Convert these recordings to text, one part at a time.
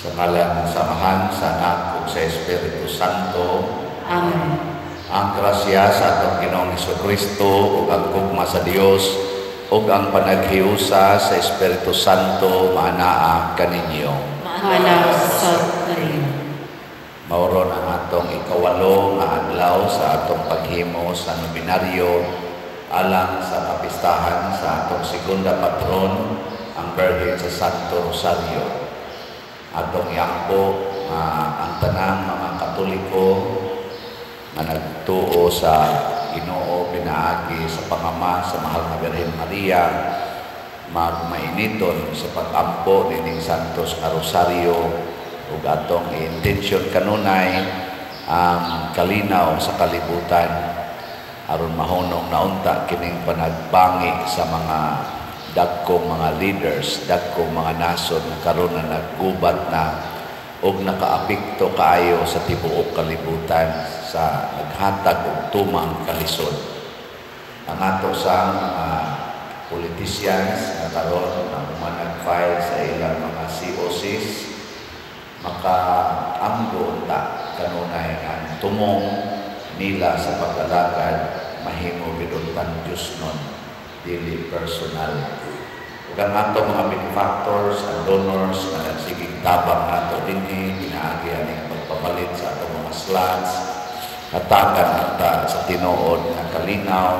Sa ngalan sa Amahan, sa Anak, ug sa Espiritu Santo. Amen. Ang grasya sa atong Ginoong Kristo ug ang gugma sa Dios ug ang panaghiusa sa Espiritu Santo maanaa kaninyo. Maanaa sa kaninyo. Mao ron ang atong ikawalo nga adlaw sa atong paghimo sa nobenaryo alang sa kapistahan sa atong segunda patron, ang Birhen sa Santo Rosario. Atong iampo nga ang tanang mga Katoliko nga nagtuo sa Ginoo pinaagi sa pangama sa Mahal nga Birhen Maria magmainiton sa pag-ampo nining Santos nga Rosario ug atong intensyon kanunay ang kalinaw sa kalibutan aron mahunong naunta kining panagbangi sa mga dagkong mga leaders, dagkong mga nasod nga karon na naggubat na og nakaapekto kaayo sa tibuok kalibutan sa naghatag og tumang kalisod. Ang ato sa mga politicians nga karon na nag-file sa ilang mga COCs, makaamgo unta kanunay nga ang tumong nila sa pag-alagad mahimo gid untang Diyos nun, dili personal. Ug ang ato mga benefactors and donors na nagsigig tabang nato dinhi pinaagi aning pagpapalit sa atong mga slots, hatagan ta sa tinuod nga kalinaw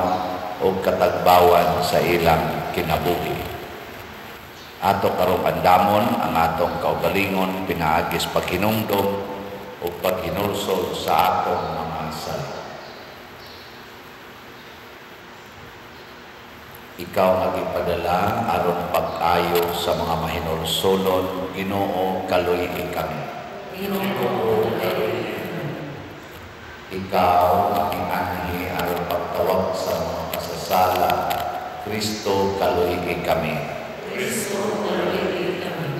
ug katagbawan sa ilang kinabuhi. Ato karong andamon ang atong kaugalingon pinaagi sa paghinumdom ug paghinulsol sa atong mga sala. Ikaw nga gipadala aron pag-ayo sa mga mahinulsolon, Ginoo, kaluy-i kami. Ginoo, kaluy-i kami. Ikaw nga gianhi aron pagtawag sa mga kasasala, Kristo, kaluy-i kami. Kristo, kaluy-i kami.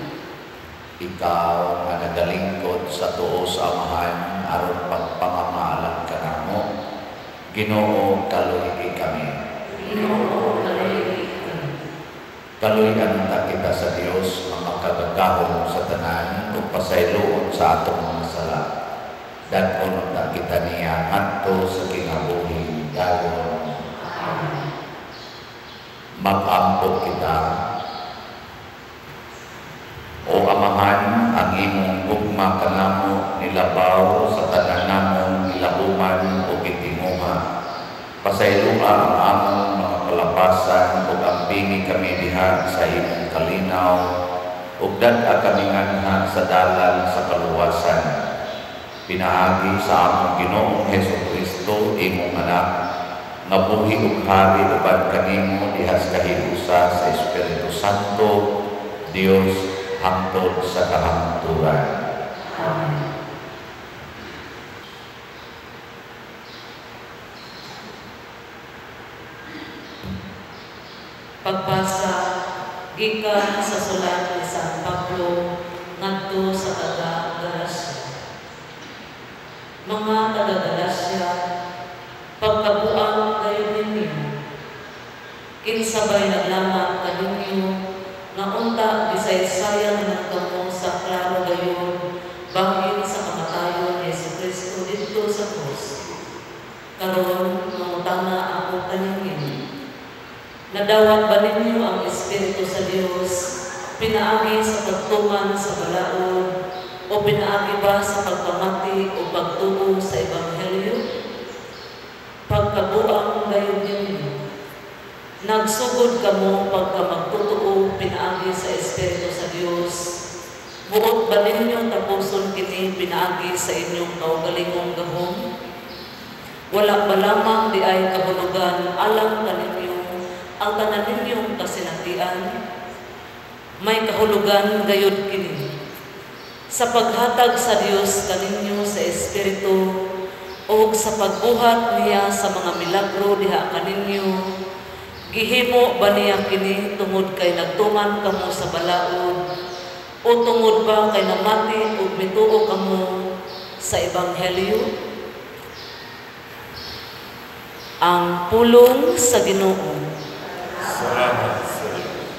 Ikaw nga nagalingkod sa tuo sa Amahan aron pagpamamahalan kanamo, Ginoo, kaluy-i kami. Ginoo, kaluy-i kami. Kaluy-an ta kita sa Dios nga makagagahom sa tanan ug pasayloon sa atong mga sala. Dad-on ta kita niya ngadto sa kinabuhi dayon. Amen. Mag-ampo kita. O Amahan, ang imong gugma kanamo nilabaw sa tanan namong gilahuman ug gitinguha. Pasayloa ang among mga kalapasan ug ampingi kami diha sa imong kalinaw ug dad-a kami nganha sa dalan sa kaluwasan. Pinaagi sa among Ginoong Hesukristo, imong anak, nga buhi ug hari uban kanimo diha sa kahiusa sa Espiritu Santo, Dios, hangtod sa kahangturan. Amen. Pagbasa gikan sa sulat ni San Pablo ngadto sa taga-Galacia. Mga taga-Galacia, pagkabuang gayud ninyo, kinsa bay naglamat kaninyo nga unta bisaysayan man kamo sa klaro gayud bahin sa kamatayon ni Jesucristo didto sa krus. Karon mangutana ako kaninyo, nadawat ba ninyo ang Espiritu sa Dios pinaagi sa pagtuman sa balaod o pinaagi ba sa pagpamati o pagtuo sa Ebanghelyo? Pagkabuang gayud ninyo, nagsugod kamo pagka magtotoo pinaagi sa Espiritu sa Dios. Buot ba ninyo tapuson kini pinaagi sa inyong kaugalingong gahom? Wala ba lamang di ay kahulugan alang kaninyo ang tanan ninyong kasinatian? May kahulugan gayud kini sa paghatag sa Dios kaninyo sa Espiritu ug sa pagbuhat niya sa mga milagro diha kaninyo. Gihimo ba niya kini tungod kay nagtuman kamo sa balaod o tungod ba kay namati ug mituo kamo sa Ebanghelyo? Ang pulong sa Ginoo. Salamat sa Diyos.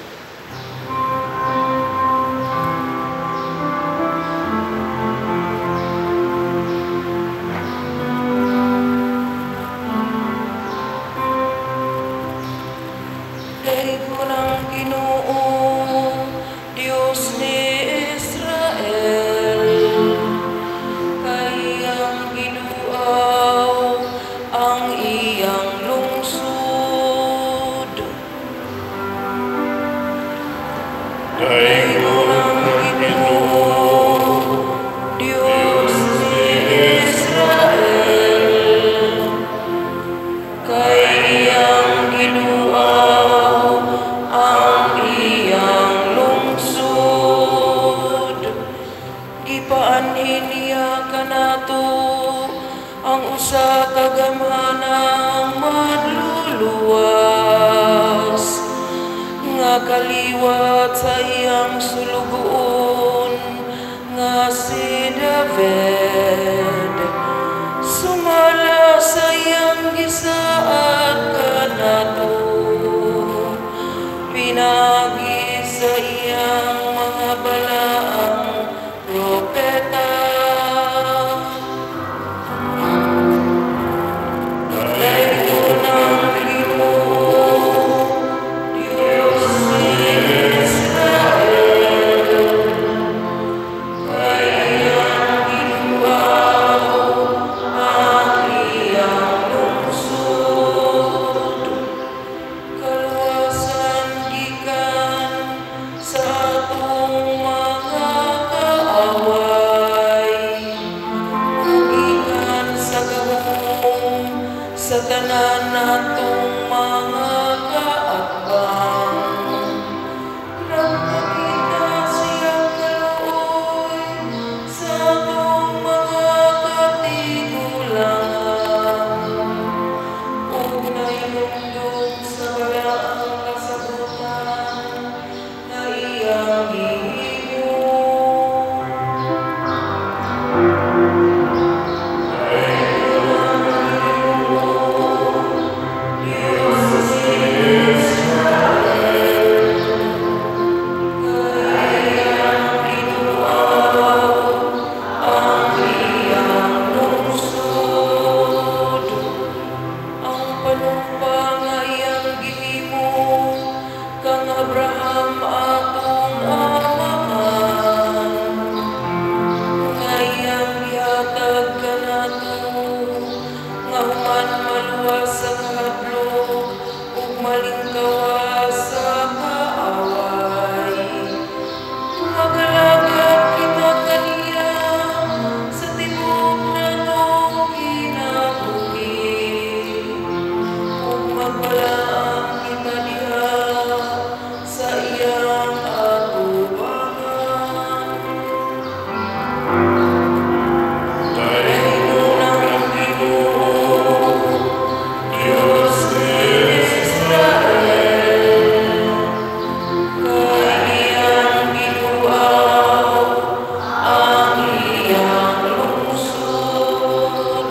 Dios ni Israel, kay iyang giduaw ang iyang lungsod. Daygon ang Ginoo, Dios ni Israel, kay iyang giduaw ang iyang lungsod. Gipaanhi niya kanato ang usa ka gamhanang manluluwas nga kaliwat sa iyang sulugoon nga si David, sumala sa iyang gisaad kanato pinaagi sa iyang mga balaang propeta. Daygon ang Ginoo, Dios ni Israel, kay iyang giduaw ang iyang lungsod. Kaluwasan gikan sa atong mga kaaway, ug gikan sa gahom sa tanan natong mga kaatbang. Nagpakita siyang kaluoy sa atong mga katigulangan, ug nahinumdom sa balaang kasabotan nga iyang gihimo. Dios ni Israel, kay iyang giduaw ang iyang lungsod. Ang panumpa nga iyang gihimo kang Abraham atong amahan, nga iyang gihatag kanato nga human maluwas sa kahadlok ug malingkawas sa kaaway. Magalagad kita kaniya sa tibuok natong kinabuhi, ug magbalaang kita diha sa iyang atubangan. Daygon ang Ginoo, Dios ni Israel, kay iyang giduaw ang iyang lungsod.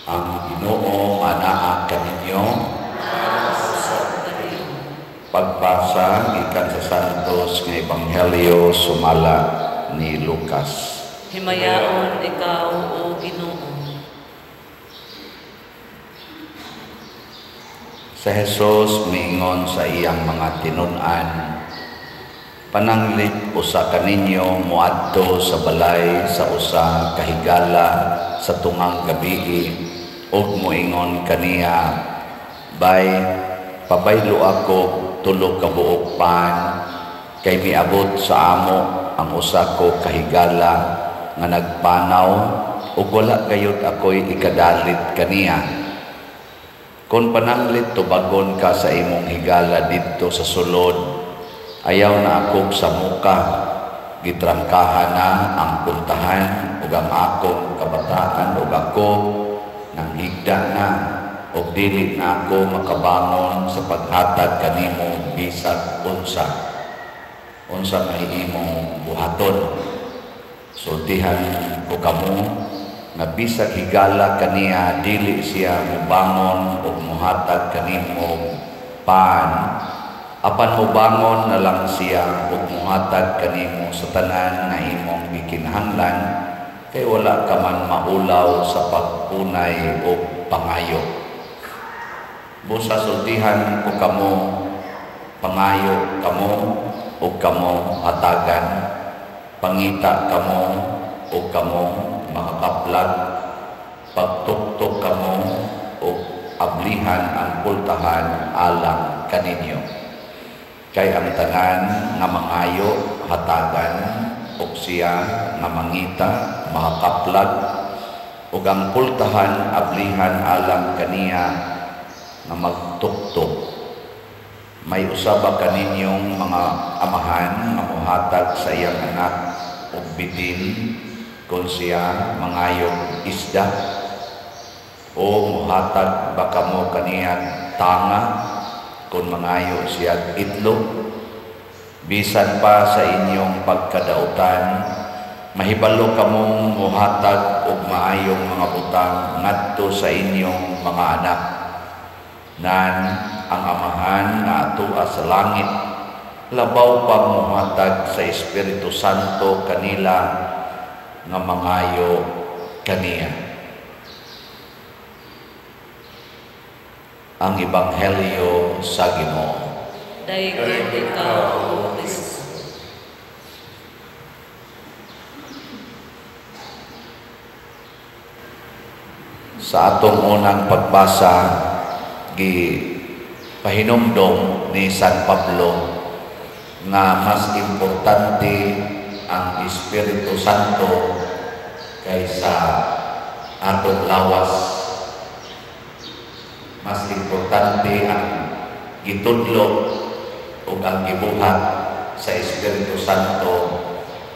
Ang Ginoo anaa kaninyo. Pagbasa gikan sa Santos nga Ebanghelyo sumala ni Lucas. Himayaon ikaw, o Ginoo. Sa Jesus miingon sa iyang mga tinun-an, pananglit usa kaninyo moadto sa balay sa usa ka higala sa tungang gabii ug moingon kaniya, "Bay, pabaylo ako tulo ka buok pan kay miabot sa amo ang usa ko ka higala nga nagpanaw ug wala gayud ako'y ikadalit kaniya." Kon pananglit tubagon ka sa imong higala didto sa sulod, ayaw na akog sa muka, gitrangkahan na ang puntahan ug ang akong kabataan ug ako nanghigda na ug dili na ako makabangon sa paghatag kanimo bisag unsa. Unsa may imong buhaton? Sultihan ko kamo nga bisag higala kaniya dili siya mobangon ug mohatag kanimo pan, apan mobangon na lang siya ug mohatag kanimo sa tanan nga imong gikinahanglan, kay wala ka man maulaw sa pagpunay og pangayo. Busa sultihan ko kamo, pangayo kamo ug kamo hatagan, pangita kamo ug kamo makakaplag, pagtuktok kamo ug ablihan ang pultahan alang kaninyo. Kay ang tanan nga mangayo hatagan, ug siya nga mangita makakaplag, ug ang pultahan ablihan alang kaniya nga magtuktok. May usaba kaninyong mga amahan nga mohatag sa iyang anak og bitin kung siya mangayog isda, o mohatag ba kamo kaniyang tanga kung mangayo siya itlog? Bisan pa sa inyong pagkadautan, mahibalo kamong mohatag og maayong mga butang ngadto sa inyong mga anak. Nan ang Amahan nga atua sa langit, labaw pa mohatag sa Espiritu Santo kanila nga mangayo kaniya. Ang Ebanghelyo sa Ginoo. Daigom ikaw, O Kristo. Sa atong unang pagbasa, gi pahinumdom ni San Pablo nga mas importante ang Espiritu Santo kaysa atong lawas. Mas importante ang gitudlo ug ang gibuhat sa Espiritu Santo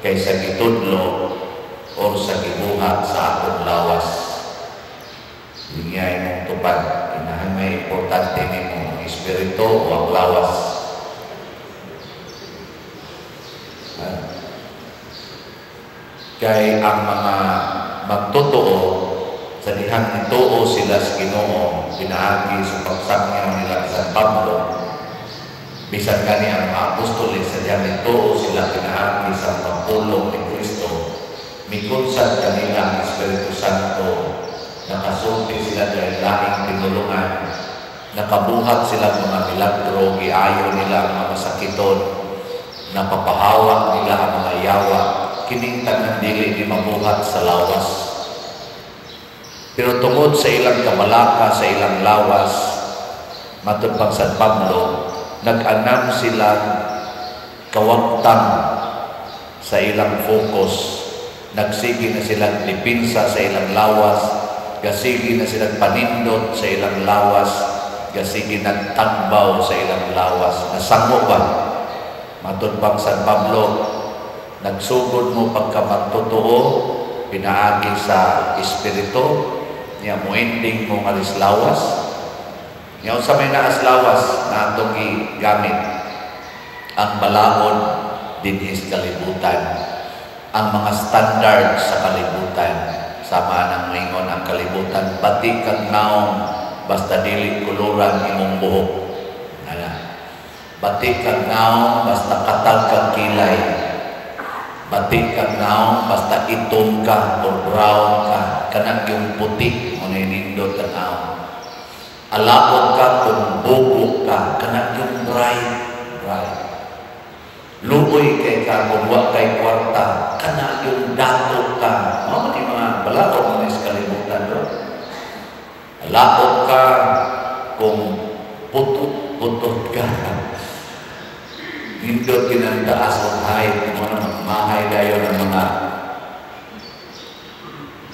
kaysa gitudlo o sa gibuhat sa atong lawas. Lingay mong tupad, inahan may importante nimo ang espiritu o ang lawas. Kay ang mga magtotoo sa dihang nituo sila sa Ginoo pinaagi sa pagsangyaw nila sa San Pablo, bisan gani ang mga apostoles sa dihang nituo sila pinaagi sa pagpulong ni Kristo, mikunsan kanila ang Espiritu Santo, nakasulti sila dahil lahing tinulungan, nakabuhat sila mga milagro, giayo nila ang mga masakiton, napapahawak nila ang mga yawa, kining tanan dili di mabuhat sa lawas. Pero tungod sa ilang kabalaka, sa ilang lawas, matud pang San Pablo, nag-anam sila kawagtang sa ilang focus, nagsige na silang depensa sa ilang lawas, gasigi na silang panindot sa ilang lawas, gasigi nagtagbaw sa ilang lawas. Nasango ba? Matud pang San Pablo, nagsugod mo pagka magtotoo, pinaagi sa Espiritu, niya mo ending mo nga lawas. Niya unsa may naas lawas na atong gigamit ang balaod dinhi sa kalibutan, ang mga standard sa kalibutan. Sama nang moingon ang kalibutan, bati kag naong basta dili kuluran imong buhok. Ana. Bati kag naong basta katag kag kilay. Bati kag naong basta itom ka or brown ka, kanang yung puti mo na nindot tan-aw. Alabot ka kung bugo ka, kanang yung bright, bright. Luoy kay ka kung wa kay kwarta, kana yung dato ka. Mao man mga balaod man sa kalibutan do. Alabot ka kung putot-putot ka. Nindot kinang taas o height, mo na mahay dayon ang mga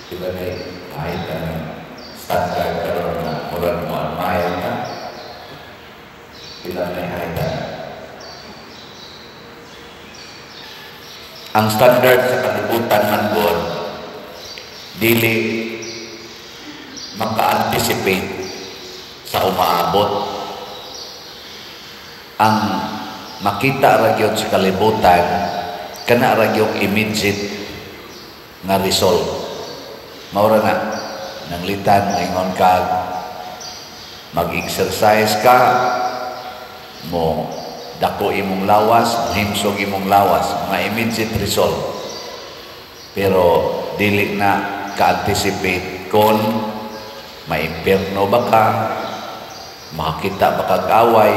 diba na height ang standard karon na murag mo ang mahay ka. Pila na height ang Ang standard sa kalibutan man god, Dili maka-anticipate sa umaabot. Ang makita ra gyud sa kalibutan, kana ra gyud immediate nga result. Mao ra na nanglitan, ingon ka mag-exercise ka, mo dako imong lawas, mohimsog imong lawas, mga immediate result. Pero dili na ka-anticipate kung maimpierno ba ka, makakita ba kag away,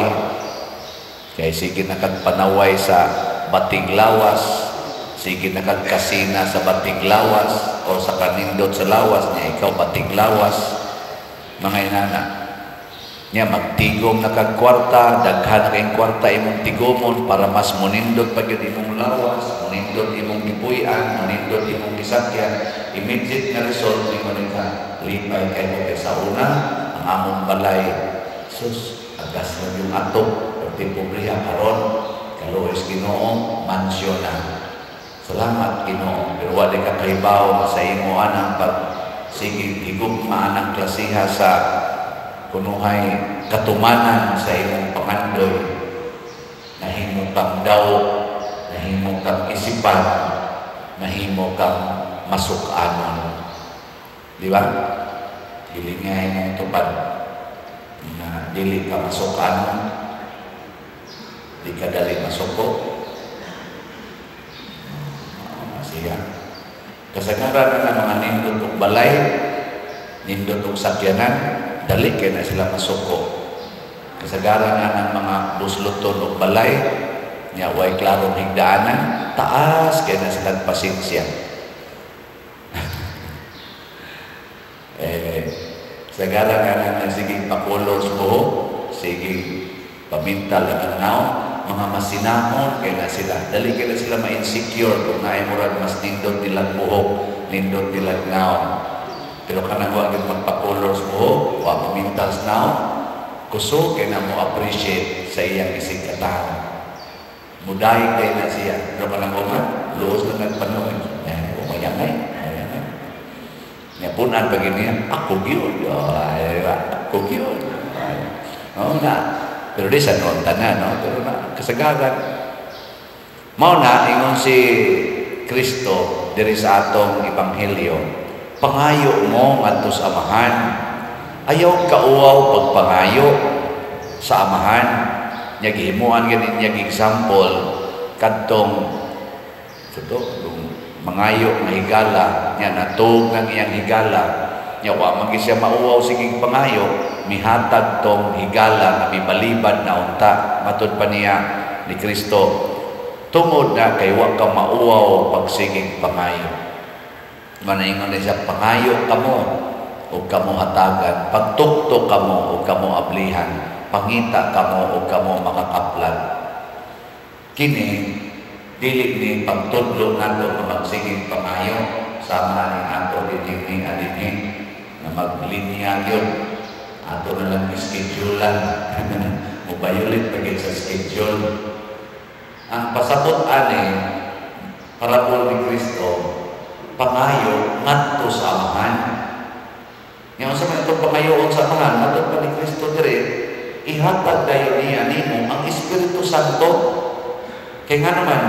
kay sige na kag panaway sa bating lawas, sige na kag kasina sa bating lawas o sa kanindot sa lawas niya, ikaw bating lawas, mga inana. Nya magtigom na kag kwarta, daghan kay kwarta imong tigomon para mas monindot pa gyud imong lawas, monindot imong gipuy-an, monindot imong gisakyan. Immediate nga result, ningon ka lipay kay mo kay sa una ang among balay, sus, agas lang yung atop, perti pobriha. Karon, kaluoy sa Ginoo, mansyon na. Salamat, Ginoo. Pero wa ka kahibaw sa imo anang pag sige higugma anang klasiha sa kunuhay katumanan sa imong pangandoy, nahimo kang daw, nahimo kang isipan, nahimo kang masuk-anon. Di ba? Dili nga imong tupad na dili ka masuk-anon, di ka dali masuko. Siya kasagaran na mga nindot og balay, nindot og sakyanan, dali kay na sila masuko. Kasagaran na ng mga busloton og balay nya way klarong higdaanan, taas kay na sila pasensya. Eh, sagaran na ng siging pakulor sa buhok, siging pamintal ang naon, mga masinahon kay na sila, dali kay na sila ma-insecure kung naay murag mas nindot nilang buhok, nindot nilang naon. Pero kanang wa gyud magpakulor sa buhok, wa pamintal sa naon, kusog kay na mo appreciate sa iyang isig katawo. Mudaig kay na siya. Pero kanang uman, luos na nagpanong. Eh, umayangay, umayangay. Nya punan pag niya, ako gyud. Ay, ako gyud. Oo na. Pero di sa noon tanan, no? Pero na, kasagaran. Mao na, ingon si Kristo diri sa atong ebanghelyo, pangayo mo ngadto sa Amahan. Ayaw kauwaw pagpangayo sa Amahan. Nya gihimuan gani niya example kadtong kato mangayo nga higala, nya natug ng iyang higala, nya wa man siya mauwaw sige pangayo, mihatag tong higala nga mibalibad na unta. Matud pa niya ni Kristo, tungod na kay wa ka mauwaw pagsigig pangayo. Manaingon niya siya, pangayo kamo ug kamo hatagan, pagtuktok kamo ug kamo ablihan, pangita kamo ug kamo makakaplan. Kini dili ni pagtudlo nato nga magsigig pangayo sama ni ato dinhi adinhi na maglinya gyud ato na lang schedulean. Mobayulit pa gyud sa schedule. Ang pasabot ani parabol ni Kristo, pangayo ngadto sa Amahan. Nga unsa man itong pangayoon sa Amahan, matud pa ni Kristo diri, ihatag dayon niya nimo ang Espiritu Santo. Kay nga naman,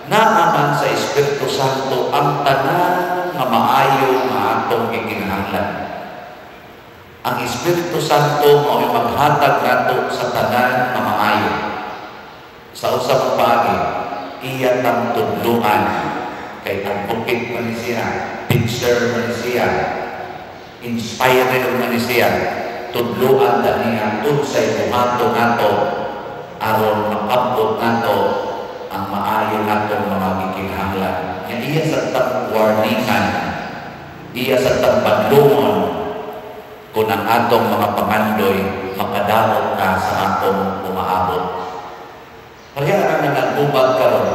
naaman sa Espiritu Santo ang tanan nga maayo nga atong gikinahanglan. Ang Espiritu Santo mao'y maghatag nato sa tanan nga maayo. Sa usa ka paagi, iya tang tudloan, kay advocate man ni siya, teacher man ni siya, inspirer man ni siya. Tudloan ta niya unsay buhaton nato aron makabot nato ang maayo natong mga gikinahanglan. Nya iya sa tang warningan, iya sa tang padlungon kung ang atong mga pangandoy makadawat na sa atong umaabot. Kaya ang nagubag karon,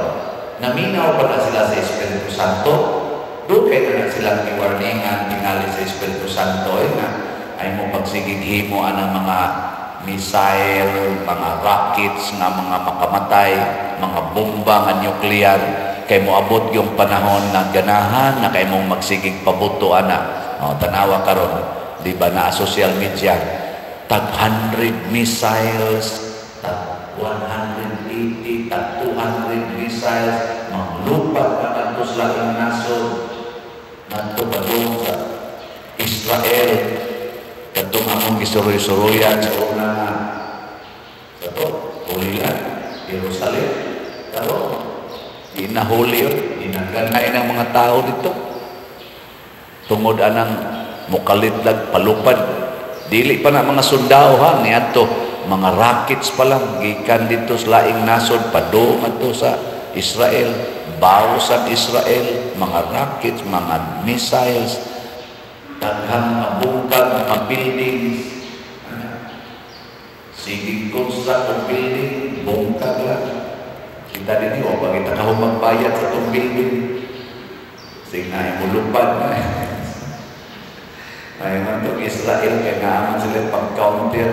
naminaw pa na sila sa Espiritu Santo, doon kayo na silang iwarningan tingali sa Espiritu Santo, ay na ay mo pagsigighimo anang mga missile, mga rockets nga mga makamatay, mga bomba nga nuclear. Kay moabot yung panahon na ganahan na kay mong magsigig pabuto ana. O, tanawa karon, di ba, na social media tag 100 missiles, tag 180, tag 200 missiles manglupad na kadto sa laing nasod, ngadto padung sa Israel, kadtong among gisuroy-suroyan sa una nga sa to Holy Land, Jerusalem. Karon di na holy yun, ginaganay ng mga tao dito tungod anang mukalit lag palupad. Dili pa na mga sundao ha, niadto mga rockets pa lang gikan dito sa laing nasod padung adto sa Israel. Bawo sa Israel, mga rockets, mga missiles, daghang mga bungkag, mga buildings. Sige, construct og building, bungkag lang. Kita din, o pag kita kahumang bayad sa itong building, sige na, mulupad na. Ay man itong Israel, kaya naaman sila pag-counter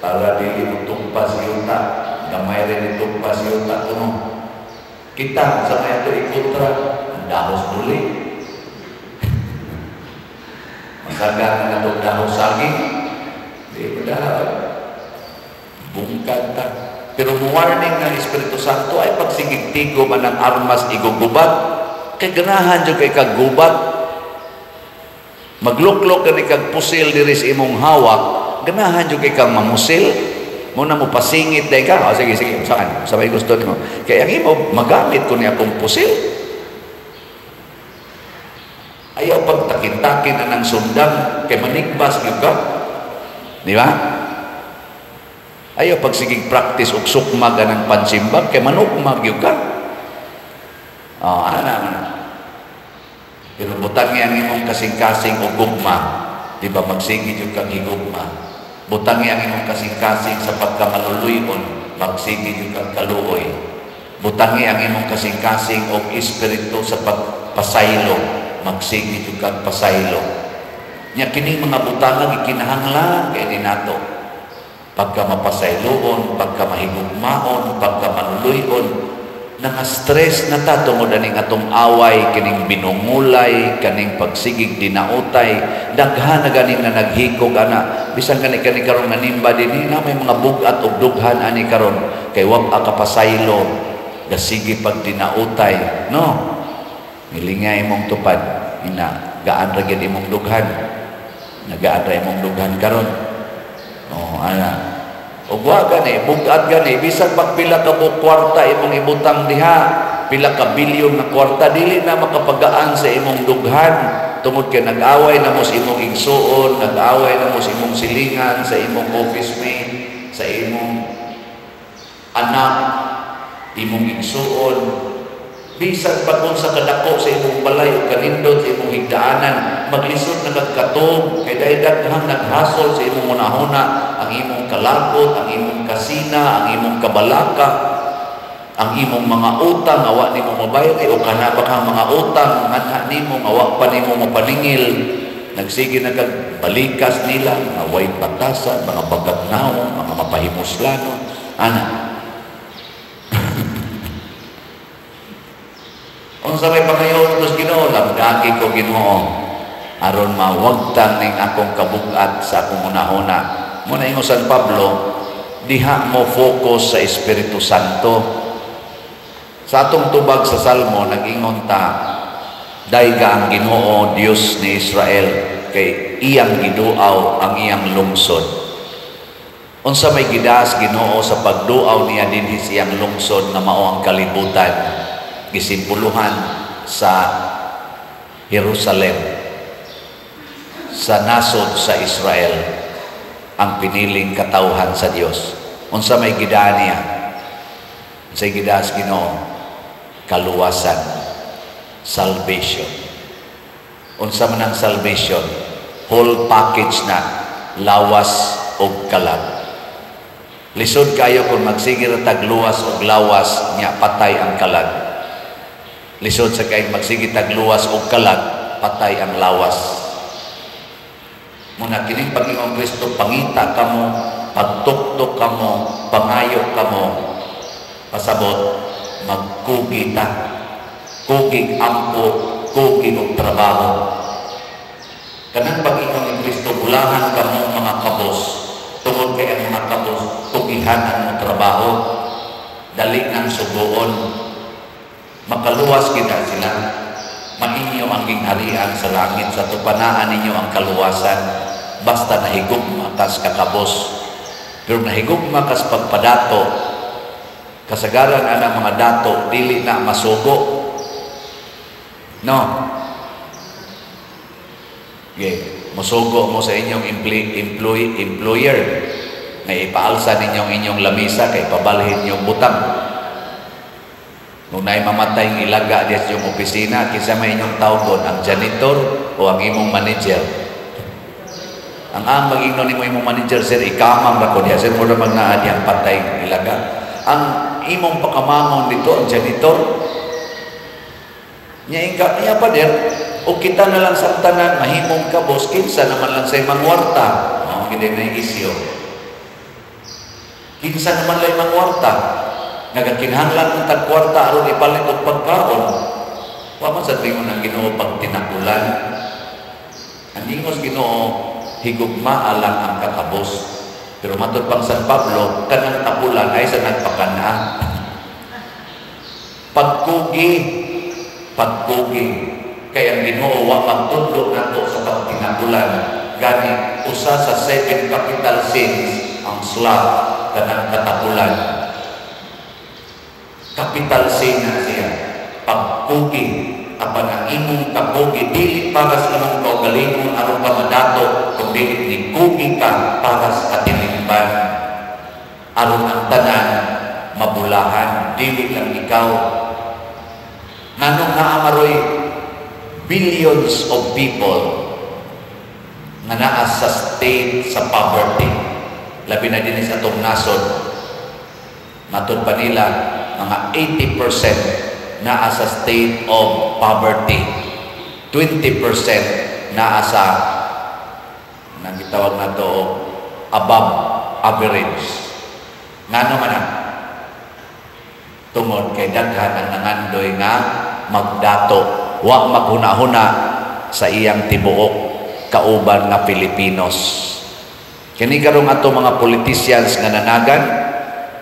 para dili mo tumpas yuta. Gamay rin itumpas yuta kuno. Kita sa may ito ikontra, ang dahos duli. Masaga na itong dahos saging. Di ba dahos? Bungkag ta. Pero warning ng Espiritu Santo ay pagsigig tigo man ang armas igugubat. Kay ganahan jud kay kag gubat. Magluklok ka ni kag pusil diri sa imong hawak, ganahan jud kay kang mamusil. Mo na mo pasingit day ka. Oh, sige, sige, saan? Sa may gusto nimo. Kay ang imo magamit ko ni akong pusil. Ayaw pagtakin-takin na ng sundang kay manigbas gyud ka. Di ba? Ayaw pagsigig practice og sukmag ng pansimbag kay manukmag gyud ka. Oh, ana man. Pero butangi ang imong kasing-kasing og gugma, di ba, magsige jud kang higugma. Butangi ang imong kasing-kasing sa pagkamaluluyon, magsige jud kang kaluoy. Butangi ang imong kasing-kasing og espiritu sa pagpasaylo, magsige jud kang pasaylo. Nya kining mga butanga gikinahanglan kay ni nato. Pagka mapasayloon, pagka mahigugmaon, pagka maluluyon, nanga-stress na ta tungod aning atong away, kining binungulay, kaning pagsigig dinautay, daghan na ganin na naghikog ana. Bisan kani kani karon nanimba dinhi na may mga bug-at og dughan ani karon kay wa pa kapasaylo, gasige pag dinautay, no? Milingay imong tupad, ina gaan ra gyud imong dughan. Nagaan ra imong dughan karon. Oh, ana. Ug wa gani, bug-at gani, bisan pag pila ka mo kwarta imong ibutang diha, pila ka bilyon nga kwarta, dili na makapagaan sa imong dughan tungod kay nag-away na mo sa imong igsuon, nag-away na mo sa imong silingan, sa imong office mate, sa imong anak, imong igsuon. Bisan pa kung sa kadako sa imong balay o kanindot sa imong higdaanan, maglisod na kag katong kay dahil daghang naghasol sa imong hunahuna, ang imong kalakot, ang imong kasina, ang imong kabalaka, ang imong mga utang awa nimo mabayad o kana pa kang mga utang nganha nimo awa pa nimo mapaningil. Nagsige na kag balikas nila, mga way batasan, mga bagagnaw, mga mapahimuslano, ana. Unsa may pangayon tos Ginoo, lamdagi ko Ginoo aron mawagtang ning akong kabug-at sa akong hunahuna. Muna ingon San Pablo, diha mo focus sa Espiritu Santo. Sa atong tubag sa Salmo, nag-ingon ta, dayga ang Ginoo Dios ni Israel kay iyang giduaw ang iyang lungsod. Unsa may gidaas Ginoo sa pagduaw niya dinhi sa iyang lungsod nga mao ang kalibutan, gisimboluhan sa Jerusalem, sa nasod sa Israel, ang piniling katawhan sa Dios. Unsa may gidaan niya? Unsay gidaas Ginoo? Kaluwasan, salvation. Unsa man ang salvation? Whole package na, lawas og kalag. Lisod kayo kung magsige ra tag luwas og lawas nya patay ang kalag. Lisod sa kay magsige tag luwas og kalag, patay ang lawas. Muna kining Panginoong Kristo, pangita kamo, pagtuktok kamo, pangayo kamo, pasabot, magkugi ta. Kugig ampo, kugi og trabaho. Kanang pag-ingon ni Kristo, "Bulahan kamo mga kabos," tungod kay ang mga kabos, kugihan ang trabaho, dali nang sugoon, makaluwas kita sila, mainyo ang gingharian sa langit. Sa tupanaan ninyo ang kaluwasan, basta nahigugma kas kakabos. Pero nahigugma kas pagpadato, kasagaran ana mga dato, dili na masugo. No? Okay. Musugo mo sa inyong employer nga ipaalsa ninyong inyong lamisa kay pabalhin yung butang. Kung naay mamatay ng ilaga diya sa inyong opisina, kinsa may inyong tawgon, ang janitor o ang imong manager? Ang mag-ingnon nimo imong manager, "Sir, ikamang ra ko diya, sir, mura mag naa diyang patay ilaga." Ang imong pakamangon dito, ang janitor. Nya ingka niya pa der, o kita na lang sa tanan mahimong kabos, kinsa naman lang say mangwarta? Mao gid na isyo. Kinsa naman lay mangwarta? Nagakinahanglan ng tagkwarta aron ipalit og pagkaon. Wa man sa tingon ang Ginoo pag tinakulan. Ang ingos Ginoo, higugmaa lang ang kakabos. Pero matod pang San Pablo, kanang tapulan ay sa nagpakana. Pagkugi, pagkugi. Kay ang Ginoo wa magtudlo nato sa pagtinakulan. Gani usa sa seven capital sins ang sloth, kanang katapulan. Capital sin na siya. Pagkugi, apan ang imong kakugi dili para sa imong kaugalingon aron ka madato, kundi ni kugi ka para sa katilingban. Aron ang tanan mabulahan, dili lang ikaw. Nganong naa maroy billions of people nga naa sa state sa poverty, labi na din sa atong nasod? Matod pa nila, mga 80% naa sa state of poverty, 20% naa sa nang gitawag na to above average. Ngano man na? Tungod kay daghan ang nangandoy nga magdato, wa maghuna-huna sa iyang tibuok kauban nga Filipinos. Kini karong ato mga politicians nga nanagan,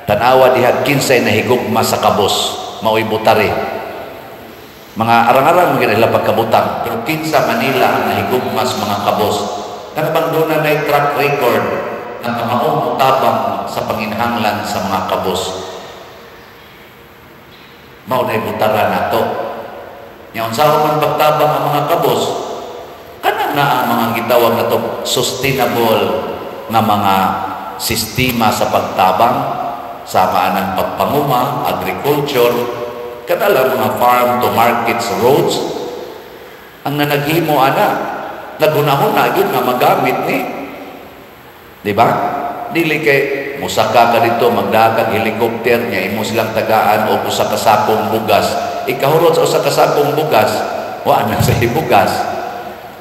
tan-awa diha kinsay nahigugma sa kabos, maoy butari. Mga arang-arang mga nila pagkabutang, pero kinsa Manila ang nahigugma sa mga kabos? Kana bang doon na track record ng kamaong utabang sa panginhanglan sa mga kabos? Mao na butara nato. Nya unsa man pagtabang ang mga kabos? Kana na ang mga gitawag nato sustainable nga mga sistema sa pagtabang sama ng pagpanguma, agriculture, kanala mga farm to markets roads. Ang nanaghimo ana, naghunahuna gyud nga magamit ni. Di ba? Dili kay musaka ka dito, magdakag helicopter niya, imo silang tagaan og usa ka sakong bugas. Ikahurot sa usa ka sakong bugas, wa na sa bugas.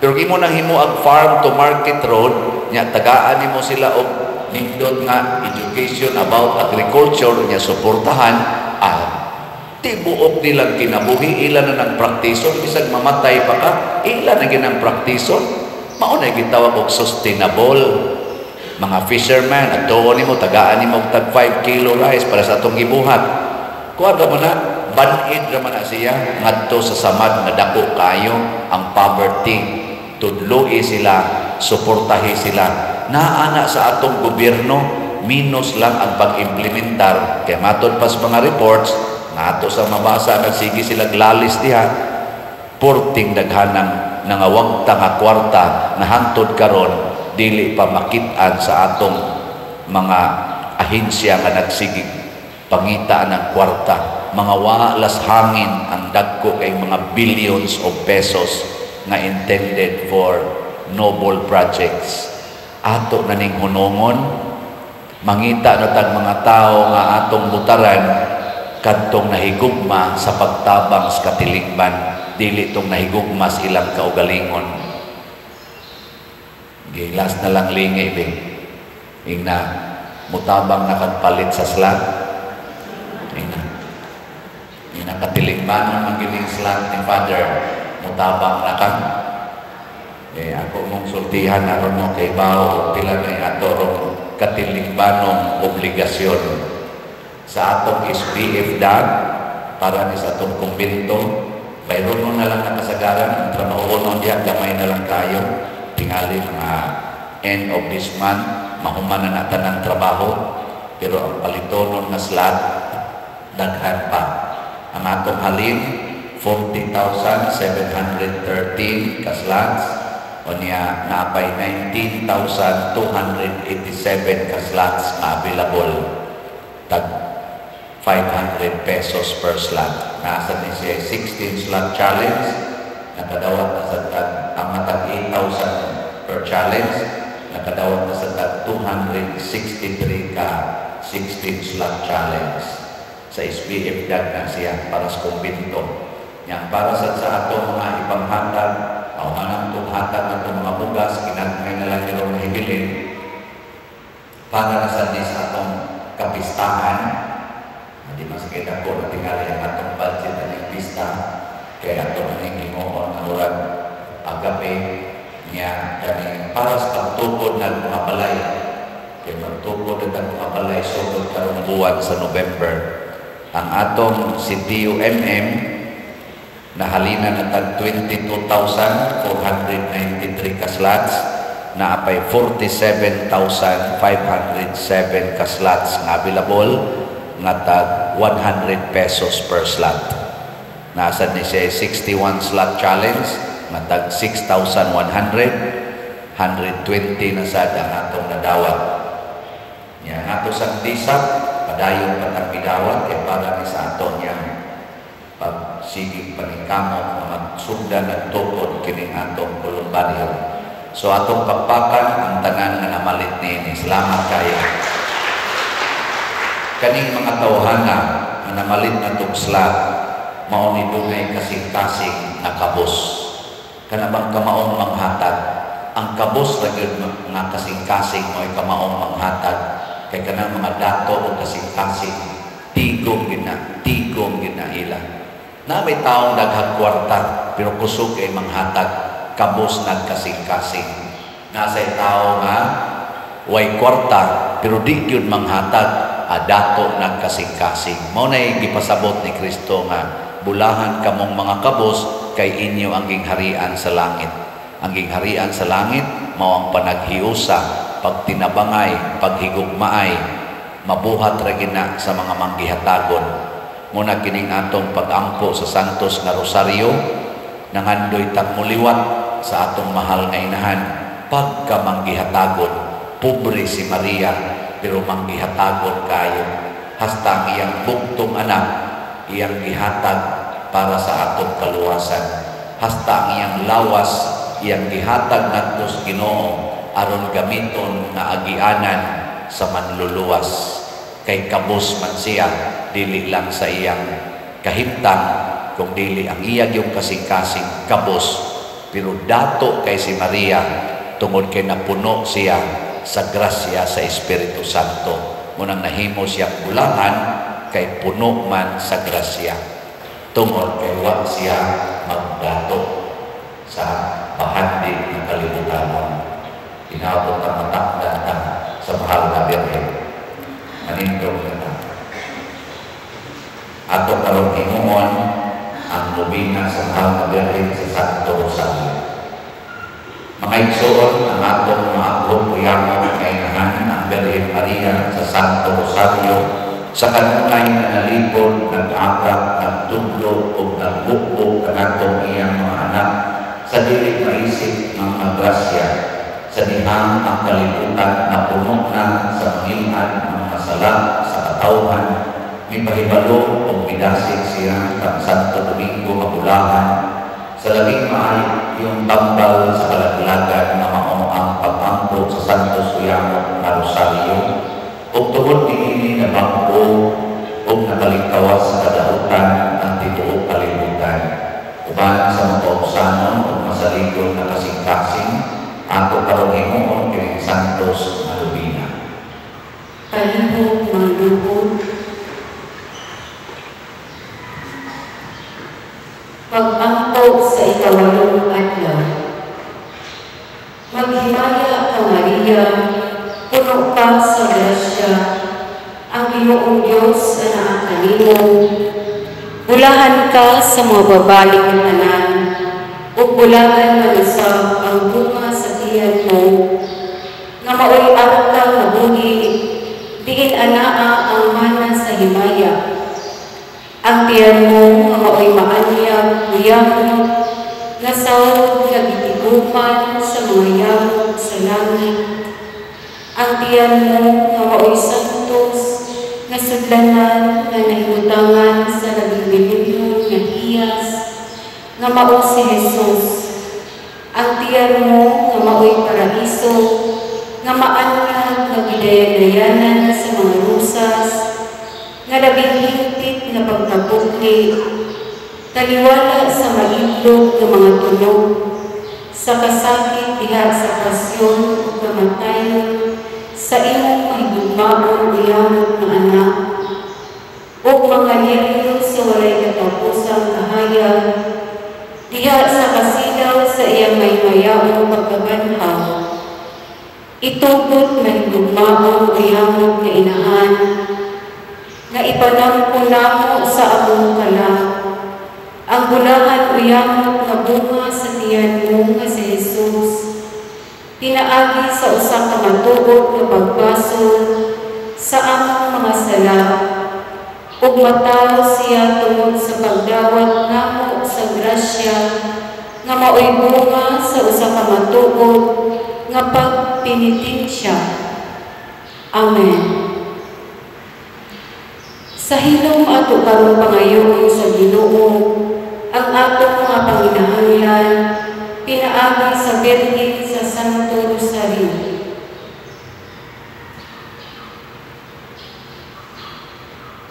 Pero imo nang himo ang farm to market road, nya tagaan nimo sila og nindot nga education about agriculture, nya suportahan, tibuok nilang kinabuhi, ila na nang praktison, bisag mamatay pa ka, ila na ginang praktison. Mao na gitawag og sustainable. Mga fisherman, at doon nimo tagaan nimo og tag 5 kilo rice para sa atong gibuhat. Kuha ra man na, banid ra man na siya ngadto sa samad nga dako kayo ang poverty. Tudloi sila, suportahi sila. Naa na sa atong gobyerno, minus lang ang pag-implementar. Kay matod pa sa mga reports, nga ato sa mabasa, nagsige sila glalis diha, porting daghanang nangawagta nga kwarta na hantod karon dili pa makit-an sa atong mga ahensya nga nagsigig pangita ng kwarta. Mga walas hangin ang dagko kay mga billions of pesos nga intended for noble projects. Ato na ning hunongon, mangita na tag mga tao nga atong butaran kadtong nahigugma sa pagtabang sa katilingban, dili tong nahigugma sa ilang kaugalingon. Gilas na lang lingi be. Ingna mutabang na kag palit sa slot. Ingna. Ingna Nakatilingbanon man gining slot ni Father, mutabang na ka. Eh, ako mong sultihan aron mo kay bao pila na ato rong katilingbanong obligasyon sa atong SPF DAG para ni sa atong kumbento. Bayroon na lang nakasagaran ang trabaho nun diya, gamay na lang kayo. Tingali mga end of this month, mahuman na natan ang trabaho, pero ang palitonon na slot, daghan pa. Ang atong halin, 40,713 ka slots, o niya naapay 19,287 ka slots na available, tag 500 pesos per slot. Nasa ni siya 16 slot challenge, nakadawat na sa tag, ang matag 8,000 per challenge, nakadawat na sa tag 263 ka 16 slot challenge. Sa SBF DAG na siya para sa kumbinto. Yang para sa atong mga ipanghatag, o manang hatag na itong mga bugas, kinagmay na lang nila mahibilin, para na sa ni sa atong kapistahan. Hindi mas kita ko na tingali ang atong budget na ng pista, kaya ato na ning himuon ang murag agape niya kaning para sa pagtukod ng mga balay. Kaya magtukod ang mga balay sugod karong buwan sa November. Ang atong si TUMM nahalina na tag 22,493 ka slots, na apay 47,507 ka slots nga available nga tag 100 pesos per slot. Nasa ni siya 61 slot challenge nga tag 6,100, 120 na sad ang atong nadawat. Nya ato sa disap padayon patang gidawat kay para ni sa ato niyang pagsigig paningkamot nga magsugdan at tukod kining atong kolumbaryo. So atong pakpakan ang tanan nga namalit niini. Salamat kayo. Kaning mga tawhana nga namalit na tong slot, mao ni dunay kasing-kasing na kabos. Kana bang kamaong manghatag? Ang kabos ra gyud nga kasing-kasing mo'y kamaong manghatag. Kay kanang mga dato o kasing-kasing, tigom gid na, tigom gid na ila. Na may taong daghang kwarta pero kusog kay manghatag, kabos nagkasing-kasing. Nasa'y tao nga way kwarta pero di gyud manghatag, dato nagkasing-kasing. Mao nay gipasabot ni Kristo nga bulahan kamong mga kabos kay inyo ang gingharian sa langit. Ang gingharian sa langit mao ang panaghiusa, pagtinabangay, paghigugmaay, mabuhat ra gina sa mga manggihatagon. Muna kining atong pag-ampo sa Santos nga Rosario, nangandoy tag muliwat sa atong mahal nga inahan pagka manggihatagon. Pobre si Maria pero manggihatagon kayo, hasta ang iyang bugtong anak iyang gihatag para sa atong kaluwasan, hasta ang iyang lawas iyang gihatag ngadto sa Ginoo aron gamiton nga agianan sa manluluwas. Kay kabos man siya, dili lang sa iyang kahimtang, kung dili ang iya yung kasing-kasing kabos, pero dato kay si Maria tungod kay napuno siya sa grasya sa Espiritu Santo. Munang nahimo siya bulahan kay puno man sa grasya, tungod kay wa siya magdato sa bahandi ng kalibutanon. Inabot ang matakdan ta sa mahal na Birhen. Manindog na ta. Ato karon himuon ang nobena sa mahal na Birhen sa Santo Rosario. Mga igsoon, ang atong mga aghom uyamon nga inahan ang Birhen Maria sa Santo Rosario sa kanunay na nalipod, nag-akap, nagtudlo o nagbukbok kanatong iyang mga anak sa dili maisip ng mga grasya, sa dihang ang kalibutan na puno na sa mangilhan ng mga sala sa katawhan, mipahibalo o midasig siya kang Santo Domingo mabulahan sa labing maayong tambal sa kalaglagan na mao ang pag-ampo sa Santos Uyamot na Rosario, ug tungod niini na bag-o ug nakalingkawas sa kadautan ang tibuok kalibutan. Uban sa makaugsanon ug masaligon na kasing-kasing, ato karon himuon kining Santos nga nobena. Palihog mga duhod. sa ikawalong adlaw. Maghimaya ka, Maria, puno ka sa grasya, ang Ginoong Dios anaa kanimo. Bulahan ka sa mga babae nga tanan, ug bulahan man usab ang bunga sa tiyan mo, nga maoy arka nga buhi, diin anaa ang mana sa himaya. Ang tiyan mo nga maoy maanyag, uyamot, nga sawod nga gitiguman sa mga yamot sa langit. Ang tiyan mo nga maoy santos, nga sudlanan nga nahimutangan sa labing bilibyon nga hiyas, nga mao si Jesus. Ang tiyan mo nga maoy paraiso, nga maanyag nga gidayan-dayanan sa mga rusas, nga labing hingpit nga pagkapukli, taliwala sa maidlok nga mga tunog, sa kasakit diha sa pasyon ug kamatayon, sa imong mahigugmaon uyamot nga anak, ug mga liryo sa walay katapusang kahayag, diha sa kasilaw sa iyang maymayaong pagkabanhaw. Itugot mahigugmaon uyamot nga inahan, nga ipanampo namo sa among kalag, ang bulahan uyamot nga bunga sa tiyan mo nga si Jesus, pinaagi sa usa ka matuod nga pagbasol sa among mga sala, ug matawo siya tungod sa pagdawat namo sa grasya nga maoy bunga sa usa ka matuod nga pagpenitensya. Amen. Sa hilom ato karon pangayoon sa Ginoo ang atong mga panginahanglan pinaagi sa Birhen sa Santo Rosario.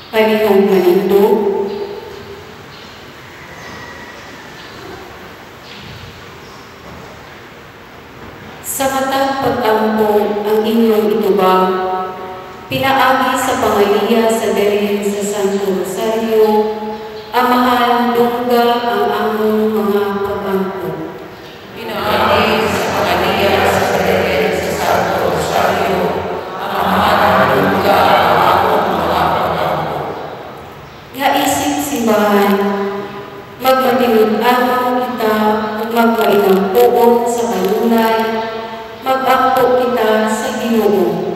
Palihog manindog. Sa matag pag-ampo ang inyong itubang, pinaagi sa pangaliya sa Birhen sa Santo Rosario, Amahan dungga ang among mga pag-ampo. Pinaagi sa pangaliya sa Birhen sa Santo Rosario, Amahan dungga ang among mga pag-ampo. Nga isip simbahan, magmatinud-anon kita ug magmainampuon sa kanunay, mag-ampo kita sa Ginoo.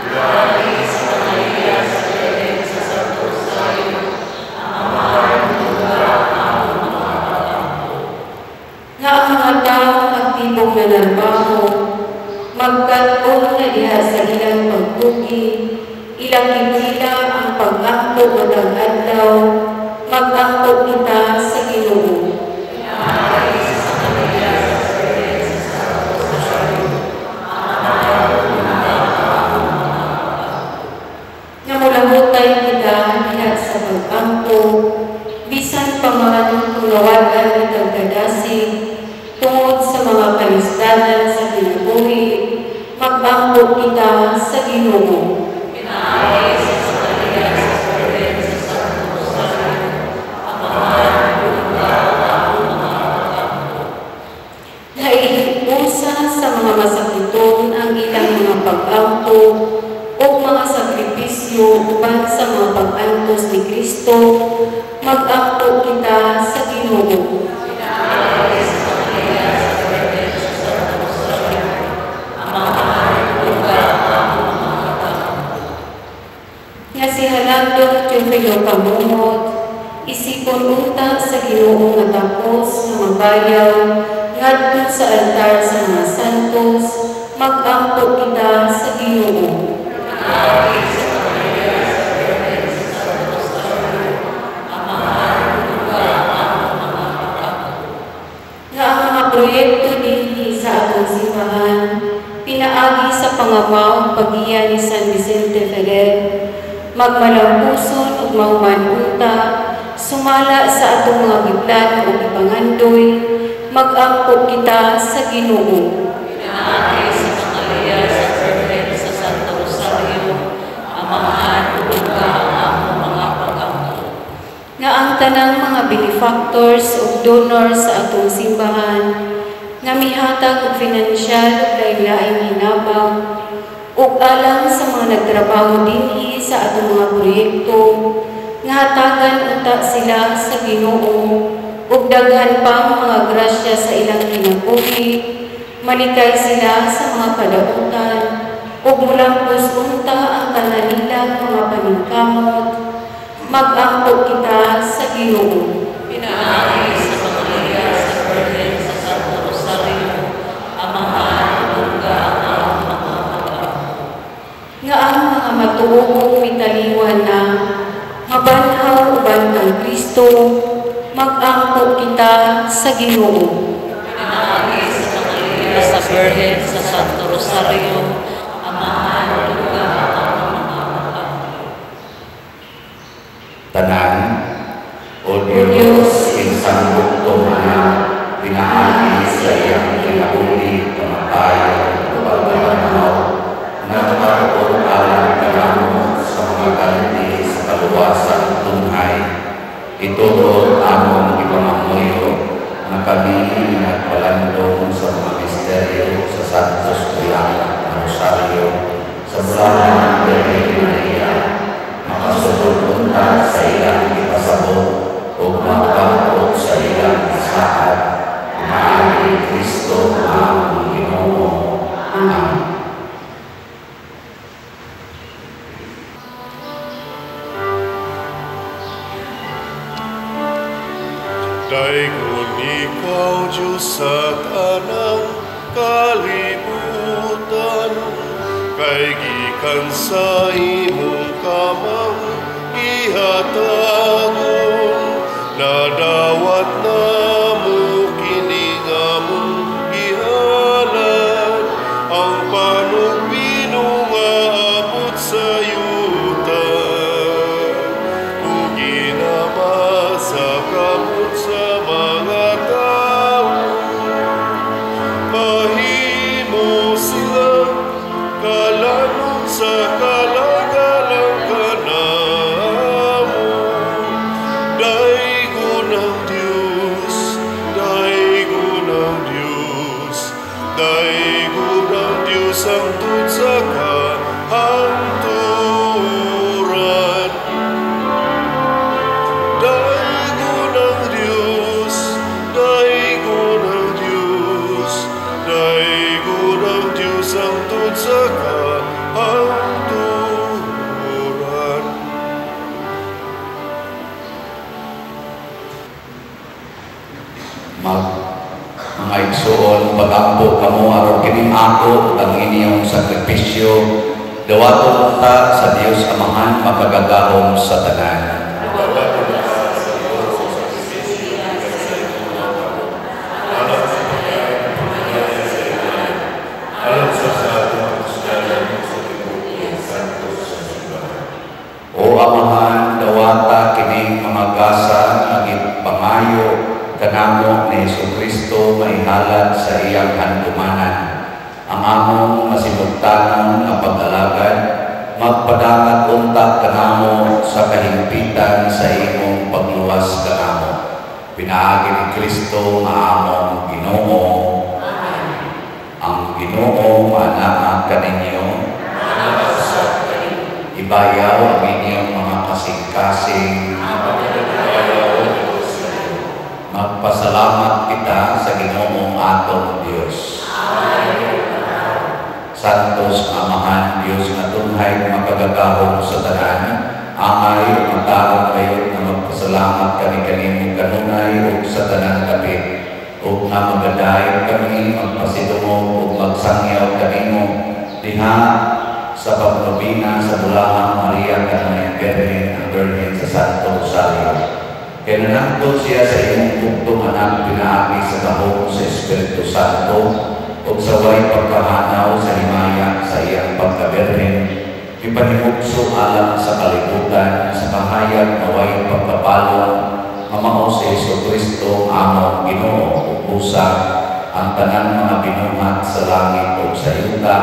Pinaagi sa pangaliya sa Birhen sa Santo Rosario, Amahan dungga ang among mga pag-ampo. Nga ang mga taong aktibong nanarbaho, magkat-on na diha sa ilang pagtuki, ilang gipila ang pag-ampo matag adlaw, mag-ampo kita sa Ginoo. Pinaagi sa pangaliya sa Birhen sa Santo Rosario, Amahan dungga ang among mga pag-ampo. Nga mulahutay kita diha sa pag-ampo, bisan pa man kung nawad-an kitag kadasig, tungod sa mga kalisdanan sa kinabuhi, mag-ampo kita sa Ginoo. Pinaagi sa pangaliya sa Birhen sa Santo Rosario, Amahan dungga ang among mga pag-ampo. Naiipusa sa mga masakiton ang ilang mga pag-ampo o mga sakripisyo uban sa mga pag-antos ni Kristo, mag-ampo kita sa Ginoo. Pinaagi sa pangaliya sa Birhen sa Santo Rosario, Amahan dungga ang among mga pag-ampo. Nga si Halangdong Teofilo Camomot, isipon unta sa Ginoo nga tapos nga mabayaw ngadto sa altar sa mga santos, mag-ampo kita sa Ginoo. Pinaagi sa pangaliya sa Birhen sa Santo Rosario, Amahan dungga ang among mga pag-ampo. Nga ang mga proyekto dinhi sa atong simbahan, pinaagi sa pangamaw paggiya ni San Vicente Ferrer, magmalampuson ug mahuman unta, sumala sa atong mga giplano ug gipangandoy, mag-ampo kita sa Ginoo. Pinaagi sa pangaliya sa Birhen sa Santo Rosario, Amahan dungga ang among mga pag-ampo. Nga ang tanang mga benefactor benefactors ug donors sa atong simbahan nga mihatag og finansyal ug lain-laing hinabang ug alang sa mga nagtrabaho dinhi sa atong mga proyekto nga hatagan unta sila sa Ginoo ug daghan pang mga grasya sa ilang kinabuhi, malikay sila sa mga kadautan ug mulampos unta ang tanan nilang mga paningkamot. Mag-ampo kita sa Ginoo. Pinaagi sa pangaliya sa Birhen sa Santo Rosario, Amahan, dungga ang among mga pag-ampo. Nga ang mga matuobong mitaliwan na mabanhaw uban kang Kristo, mag-ampo kita sa Ginoo. Pinaagi sa pangaliya sa Birhen sa Santo Rosario, Amahan, dungga ang among mga pag-ampo. Tanan, O Diyos, binsang bugtong anak, pinaagi sa iyang kinabuhi, kamatayan, ug pagkabanhaw, nagpatuon alang kanamo sa mga ganti sa kaluwasan tunghay. Ituod among ipangamuyo nga kami nga nagpalandong sa mga misteryo sa Santos Tuyang na Rosario sa Bulahan Birhen Maria, makasugod unta sa ilang ipasabot ug magpangkot sa ilang gisaad. Pinaagi ni Kristo nga among Ginoo. Amen. Daygon ikaw, Diyos, sa tanang kalibutan, kay gikan sa imong kamang ihatagon, nadawat namo kini nga among gihalad, ang panugbino nga abot sa yuta. Ug ginama sa kamot sa mga tao, mahimo sila kalanon sa kalagalang kanamo. Daygon ang Diyos, daygon ang Diyos, daygon ang Diyos hangtod sa kahangturan. Daygon ang Diyos, daygon ang Diyos, daygon ang Diyos hangtod sa kahangturan. Mag mga igsoon, pag-ampo kamo aron kining ako ang inyong sakripisyo, dawaton unta sa Dios Amahan makagagahom sa tanan. O Amahan, dawata kining mga gasa nga gipangayo kanamo ni Hesukristo maihalad sa iyang handumanan. Ang among masinugtanon nga pag-alagad, magpadangat unta kanamo sa kahimpitan sa imong pagluwas kanamo. Pinaagi ni Kristo nga among Ginoo. Ang Ginoo manaa kaninyo. Ibayaw ang inyong mga kasing-kasing. Magpasalamat kita sa Ginoong atong Dios. Santos Amahan, Dios nga tunghay makagagahom sa tanan, angay ug matarong kayo nga magpasalamat kami kanimo kanunay ug sa tanan kapit, ug nga magadayon kami magpasidungog ug magsangyaw kanimo diha sa pagnobina sa Bulahang Maria kanunay Birhen, ang Birhen sa Santo Rosario. Kay nanangkot siya sa imong bugtong anak pinaagi sa gahom sa Espiritu Santo ug sa way pagkahanaw sa himaya sa iyang pagkabirhen, ipanimugso alang sa kalibutan sa kahayag nga way pagkapalong nga mao si Hesukristo among Ginoo ug busa ang tanan mga binuhat sa langit ug sa yuta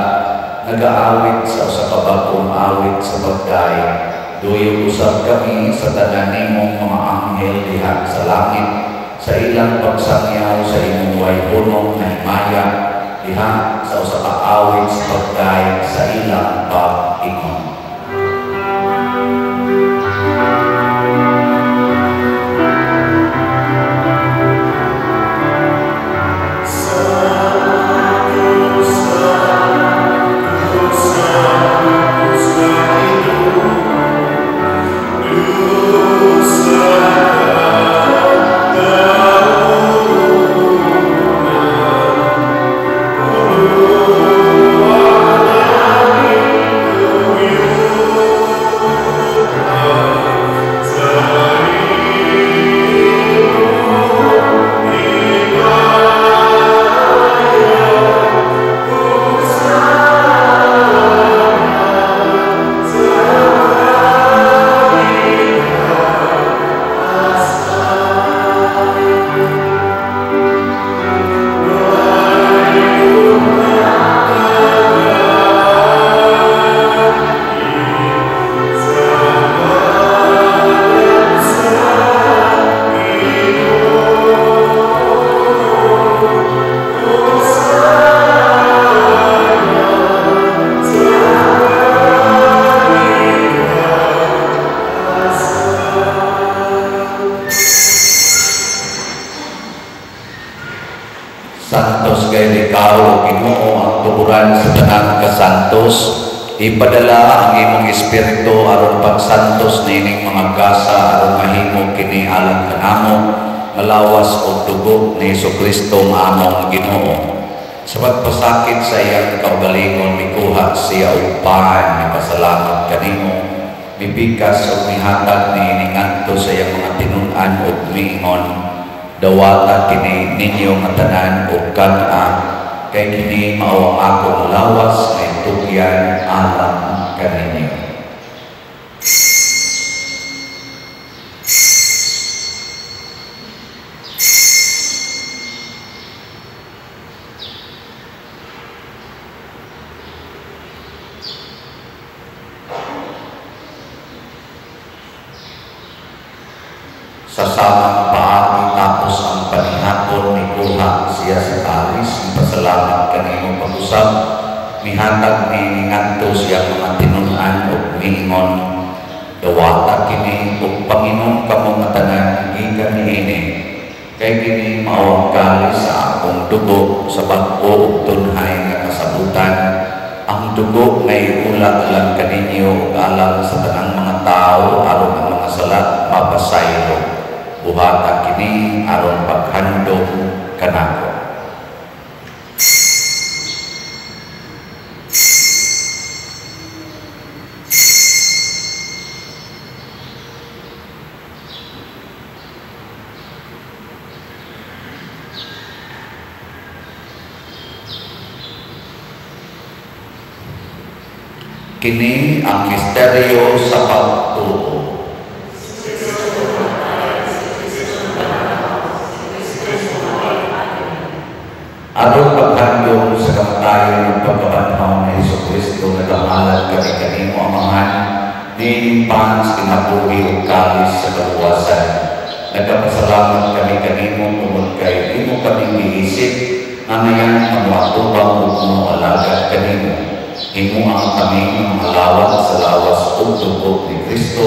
nagaawit sa usa ka bag-ong awit sa pagdaig. Duyog usab kami sa tanan nimong mga anghel diha sa langit sa ilang pagsangyaw sa imong way hunong nga himaya diha sa usa ka awit sa pagdayeg sa ilang pag-ingon. Santos kay ikaw, Ginoo, ang tuburan sa tanang kasantos. Ipadala ang imong espiritu aron pagsantos niining mga gasa aron mahimo kini alang kanamo malawas og dugo ni Hesukristo nga among Ginoo. Sa pagpasakit sa iyang kaugalingon mikuha siya og pan, mipasalamat kanimo, mibikas og mihatag niini ngadto sa iyang mga tinun-an ug miingon, dawata kini ninyo nga tanan ug kan-a, kay kini mao ang akong lawas nga itugyan alang kaninyo. Sa samang paagi tapos ang panihapon mikuha siya sa kalis, pasalamat kanimo pag-usab, mihatag ni ngadto siya mga tinun-an ug miingon, dawata kini ug panginom kamo nga tanan gikan niini, kay kini mao ang kalis sa akong dugo sa bag-o ug tunhay nga kasabutan, ang dugo nga iula alang kaninyo ug alang sa tanang mga tawo aron ang mga sala mapasaylo. Buhata kini aron paghandom kanako. Kini ang misteryo sa pagtuo. Aron paghandom sa kamatayon ug pagkabanhaw ni Hesukristo, nagahalad kami kanimo Amahan, niining pan sa kinabuhi ug kalis sa kaluwasan. Nagapasalamat kami kanimo tungod kay imo kaming giisip nga ngayan mamuatubang ug moalagad kanimo. Himoa kami mga lawat sa lawas ug dugo ni Kristo,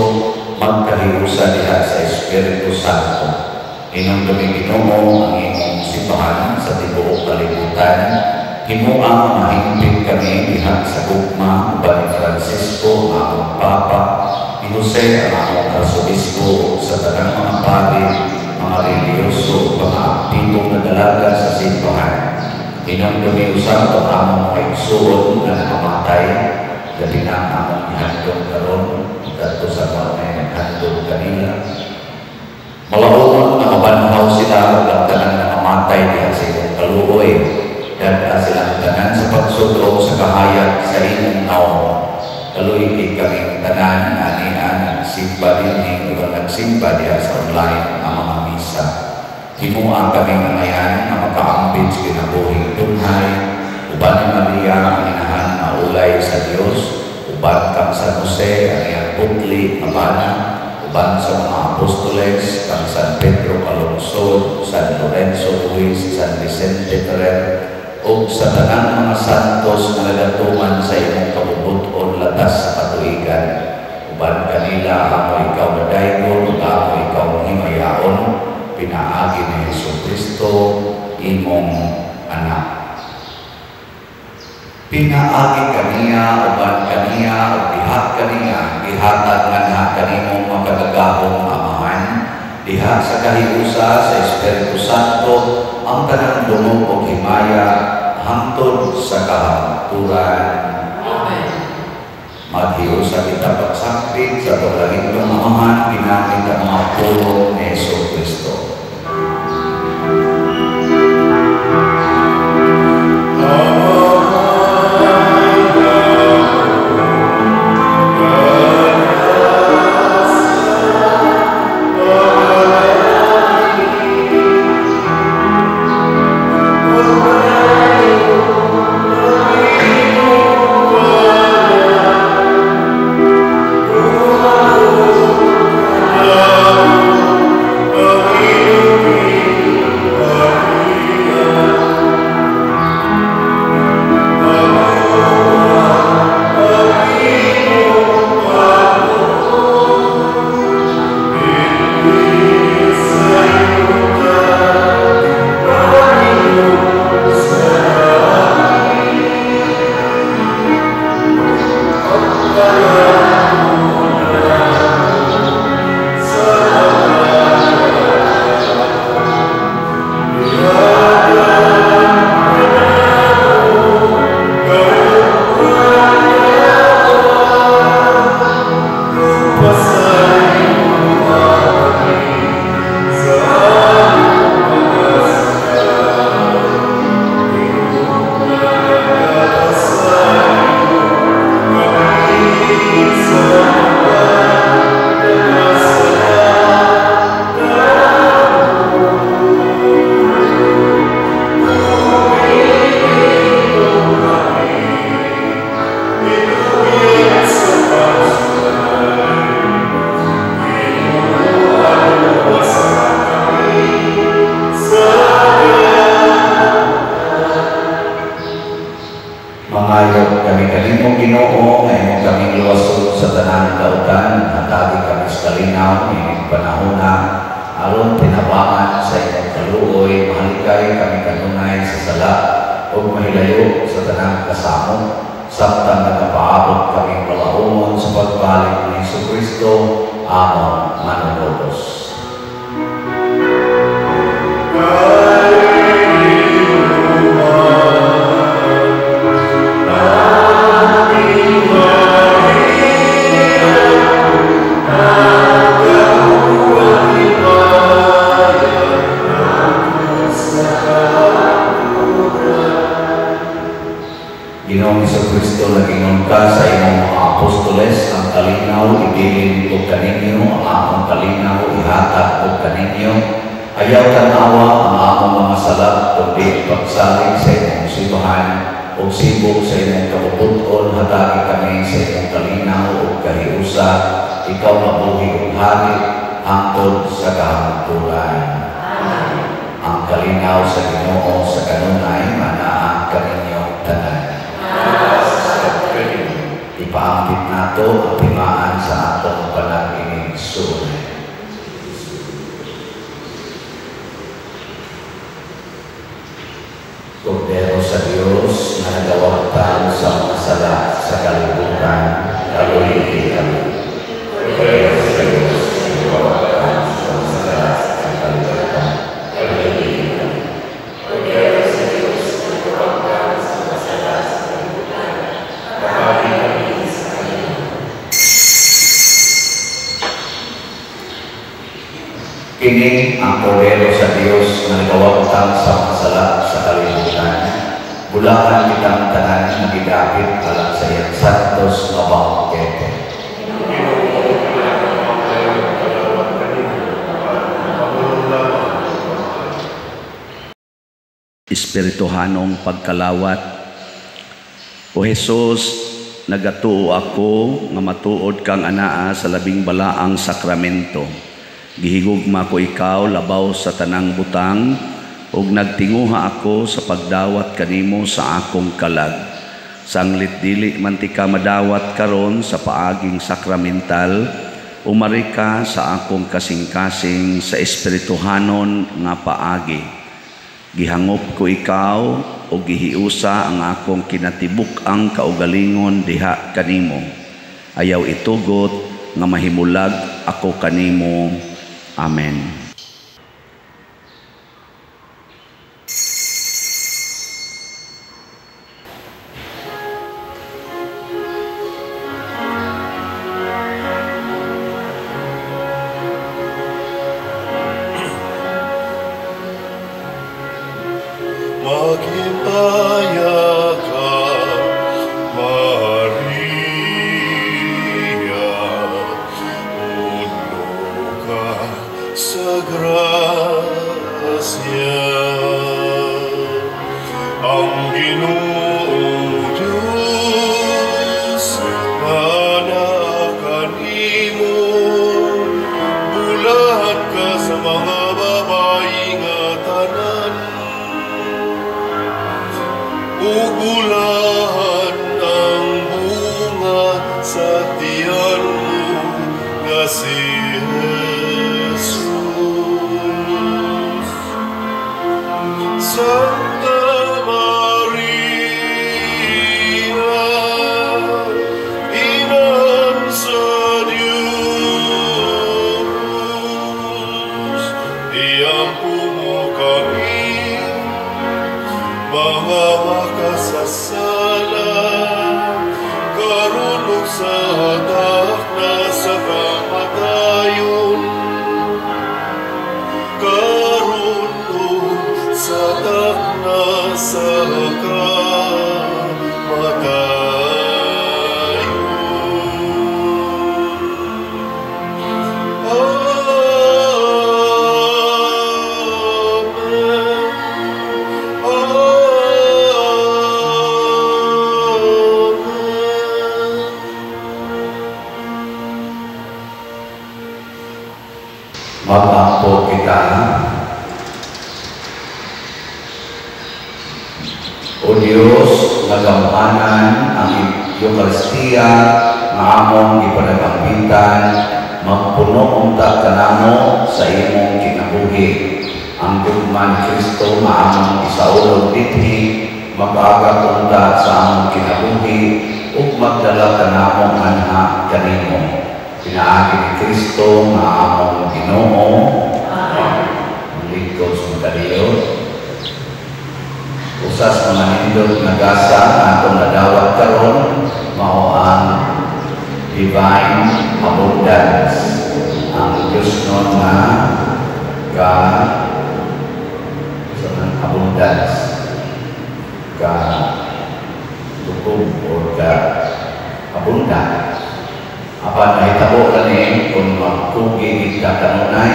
magkahiusa diha sa Espiritu Santo. Hinumdumi Ginoo ang imong simbahan sa tibuok kalibutan. Himoa mahimpit kami diha sa gugma uban ni Francisco ang among Papa, ni Jose ang among Arsobispo, sa tanang mga pari, mga relihiyoso, mga aktibong nagalaga sa simbahan. Hinumdumi usab ang among mga igsuon nga nakamatay, labi na ang among gihandom karon kadto sa mga naghandom kanila. Malaungon nga mabanhaw sila ug ang tanan nga namatay diha sa imong kaluoy, dad-a silang tanan sa pagsudong sa kahayag sa imong nawong. Kaluoy kaming tanan ania nagsimba dinhi ug nagsimba diha sa online nga mga misa. Himoa kaming angayan nga makaambit sa kinabuhing tunhay, uban ni Maria ang inahan nga ulay sa Dios, Uban kang San Jose ang iyang putli nga bana, uban sa mga apostoles kang San Pedro Calungsod, San Lorenzo Ruiz, San Vicente Ferrer, ug sa tanang mga santos nga nagatuman sa imong kabubut-on latas sa katuigan. Uban kanila amo ikaw madaygon ug amo ikaw himayaon, pinaagi ni Hesukristo imong anak. Pinaagi kaniya, uban kaniya, ug diha kaniya, gihatag nganha kanimong makagagahom Amahan, diha sa kahiusa sa Espiritu Santo, ang tanang dungog ug himaya hangtod sa kahangturan. Amen. Maghiusa kita pagsakpit sa atong langitnong Amahan, ginamit ang mga pulong ni Hesukristo. Mangayo kami kanimo Ginoo nga imong kaming luwason sa tanang kautan, hatagi kami sa kalinaw ining panahona aron tinabangan sa imong kaluoy, mahalikay kami kanunay sa sala ug mahilayo sa tanang kasamok, samtang nagapaabot kaming balaumon sa pagbalik ni Hesukristo among manunubos. Ginoong Hesukristo, nagingon ka sa imong mga apostoles, ang kalinaw ibilin ko kaninyo, ang akong kalinaw ihatag ko kaninyo. Ayaw tanawa ang akong mga salat, kundi pagsalig sa imong simbahan ug sibok sa imong kabubut-on, hatagi kami sa imong kalinaw ug kahiusa. Ikaw mabuhi ug hari hangtod sa kahangturan. Ang kalinaw sa Ginoo sa kanunay manaa kaninyong tanan. Ipaambit nato ang timaan sa atong panag-inig suunay. Kordero sa Dios na nagawagtan sa mga sala sa kalibutan, kaluhi kami. Kordero sa Dios na nagawagtan sa mga sala sa kalibutan, kaluhi kami. Kordero sa Dios na nagawagtan sa mga sala sa kalibutan, kaluhi kami sa kanya. Kini ang kordero sa Dios na nagawagtan sa mga sala sa kalibutan. Bulahan kitang tanan nga gidapit alang sa iyang santos nga bangkete. Espirituhanong pagkalawat. O Jesus, Nagatuo ako nga matuod kang anaa sa labing balaang sakramento. Gihigugma ko ikaw labaw sa tanang butang ug nagtinguha ako sa pagdawat kanimo sa akong kalag. Sanglit dili man tika madawat karon sa paaging sakramental, umari ka sa akong kasing-kasing sa espirituhanon nga paagi. Gihangop ko ikaw o gihiusa ang akong kinatibuk-ang kaugalingon diha kanimo. Ayaw itugot nga mahimulag ako kanimo. Amen. Maghimaya ka, Maria, puno ka sa grasya. Ang Ginoong Diyos anaa kanimo, bulahan ka sa mga babayi nga tanan, ug bulahan ang bunga sa tiyan mo nga si Jesus. Santa Maria, Inahan sa Diyos, iampo mo kami, mga makasasala, karon ug sa takna sa kamatayon. Karon ug sa takna sa kamatayon. Amen. Amen. Mag-ampo kita. O Diyos, nga gamhanan ang Eucharistia nga among gipanag-ampitan, magpuno unta kanamo sa imong kinabuhi. Ang gugma ni Kristo nga among isaulog dinhi, mag-agak unta sa among kinabuhi ug magdala kanamo nganha kanimo. Pinaagi ni Kristo nga among Ginoo. Amen. Lingkod sa makadiyo. Usas mga nindot nga gasa nga atong nadawat karon mao ang divine abundance, ang Diyos nun nga ka sa abundance ka tukog or ka abunda. Apan nahitabo kani kung magkugi kita kanunay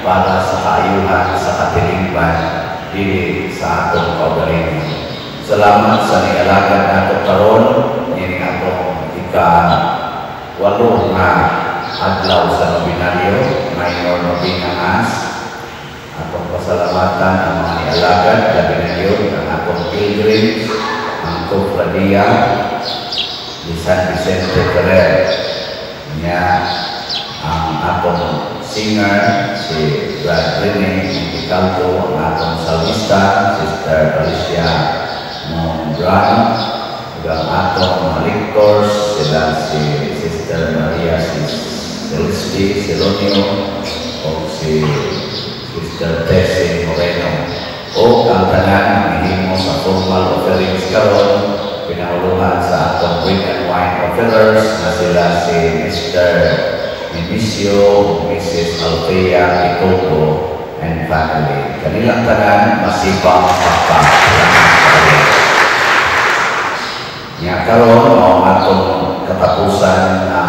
para sa kaayuhan sa katilingban dili sa atong kaugalingon. Salamat sa nialagad nato karon nining atong ika-8 nga adlaw sa nobinaryo, minor novena mass. Atong pasalamatan ang mga nialagad, labi na yun ang atong pilgrims, ang Cofradia ni San Vicente Ferrer, niya ang atong singer si Brad Rene Monticalvo, ang atong salmista Sister Alicia Mondrano, ug ang atong mga lectors sila si Sister Maria Celeste Celonio o si Sister Tessie Moreno, o ang tanan mihimo sa formal offerings karon pinahuluhan sa atong bread and wine offerers na sila si Mr. Nemesio, Mrs. Althea Pitogo and family. Kanilang tanan masipang pakpak. Nya karon mao ang atong katapusan na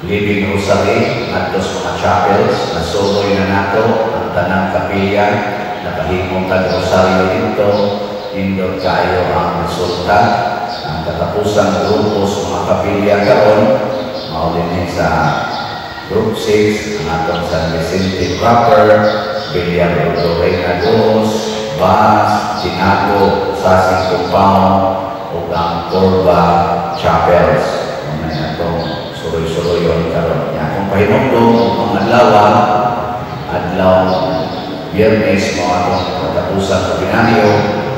Living Rosary ngadto sa mga chapels. Nasuloy na nato ang tanang kapilya, nakahimong tag rosaryo dito. Nindot kayo ang resulta. Ang katapusang grupo sa mga kapilya karon mao dinhi sa Group 6, ang atong San Vicente Proper, Villar Reyna Dos, Bas, Tinago, Sasing Compound, ug ang Corba Chapels. Mga atong suroy-suroyon karon. Nya akong pahinumdom ang adlaw, adlaw Biyernes mo atong katapusang nobinaryo,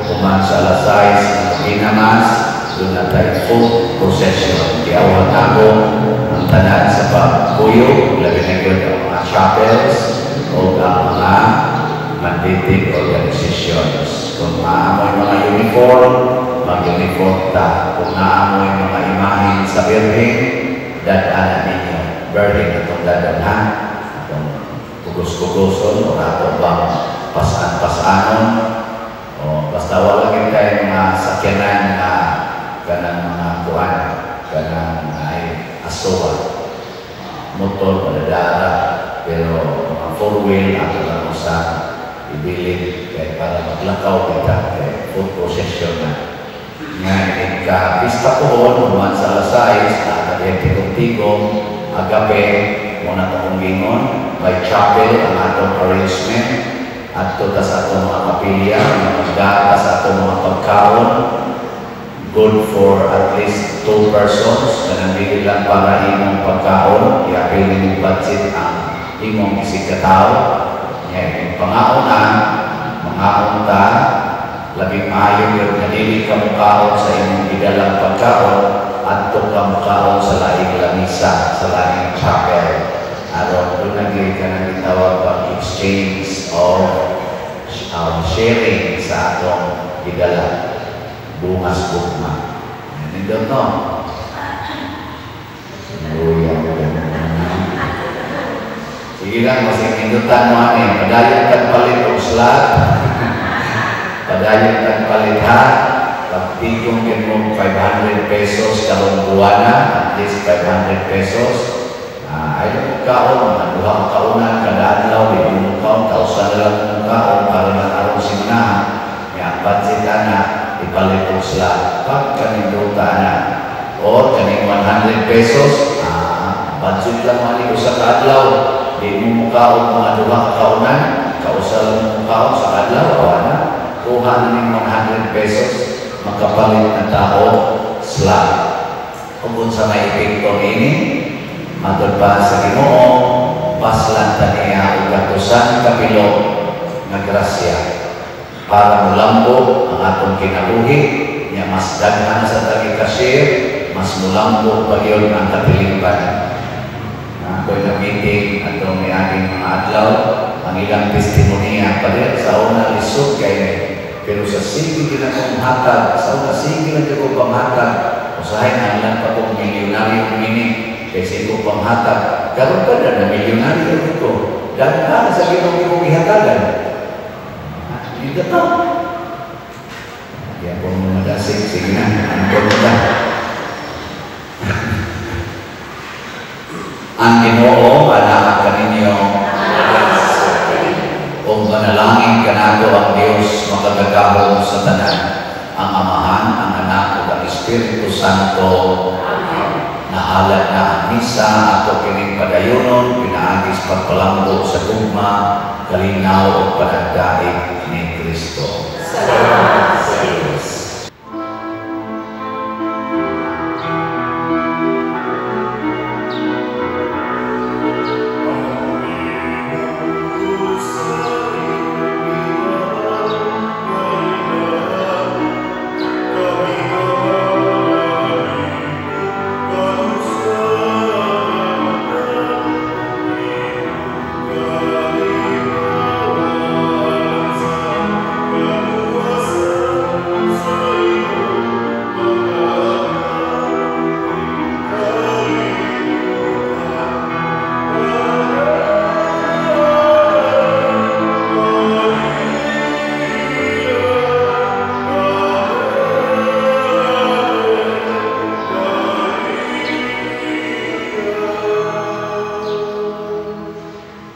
human sa alas 6 ang novena mass, doon na tayo full procession. Giawat ako ang tanan sa pagpuyo, labi na gyud ang mga chapels o ang mga mandated organizations. Kung naamoy mga uniform, mag-uniform ta. Kung naamoy mga imahen sa Birhen, dad-an na ninyo. Birhen atong dad-an ha. Atong kugos-kugoson o ato bang pasaan-pasaanon. O basta wala gyud tayo mga sakyanan nga kanang mga kuan, kanang ay asowa, motor padadara, pero mga four wheel ato lang sa ibilin kay para maglakaw kita kay foot procession na. Nga inig ka pista pohon human sa alas 6 na kagayang tigong-tigong agape mo na akong gingon by chapel ang atong arrangement adto ta sa atong mga kapilya, magdata sa atong mga pagkaon, good for at least two persons, kanang dili lang para imong pagkaon, iapil nimong budget ang imong isig ka tawo. Nya imong pangaon na, mangaon ta, labing maayo yun nga dili ka mukaon sa imong gidalang pagkaon, adto ka mukaon sa laing lamisa, sa laing chapel. Aron doon na gyud ka nang gitawag pag exchange of sharing sa atong gidala bungas gugma. Nindot no? Luya. Sige lang, mas nindutan mo ani. Padayon tag palit og slot. Padayon tag palit ha. Pagtigong gid mo 500 pesos karong buwana, at least 500 pesos. Ay mo kaon, mga duha ka kaunan kada adlaw, di mo kaon, kausa na lang mo kaon para lang aron simanaha. Nga ang budget ana ipalit og slot. Pag kaninduta na or kaning 100 pesos, budget lang man usa ka adlaw. Di mo mukaon mga duha ka kaunan, kausa lang mo mukaon sa adlaw, o ana. Kuha na ning 100 pesos, makapalit na tao slot. Kung unsa may epekto niini, matod pa sa Ginoo, baslan ta niya og gatusan kapilo nga grasya para mulambo ang atong kinabuhi niya. Mas daghan sa tagi ka-share, mas mulambo pa gyud ang katilingban. Ako'y na-meeting atong miaging mga adlaw, ang ilang testimonya pa din sa una, lisod kay ni, pero sa sige gid akong hatag, sa una sige lang ko panghatag, usahay na lang pa kong milyonaryo mini kay sige ko panghatag. Karon pa na na milyonaryo ko dahil sa Ginoo kong gihatagan. Hindi to. Kaya kung madasig, sige na, ang ka. Ang Ginoo anaa kaninyo. Ug manalangin kanato ang Dios makagagahom sa tanan, ang Amahan, ang Anak ug ang Espiritu Santo. Amen. Nahalad na ang misa, ato kining padayonon pinaagi sa pagpalambo sa gugma, kalinaw ug panagdaig ni Kristo. Salamat.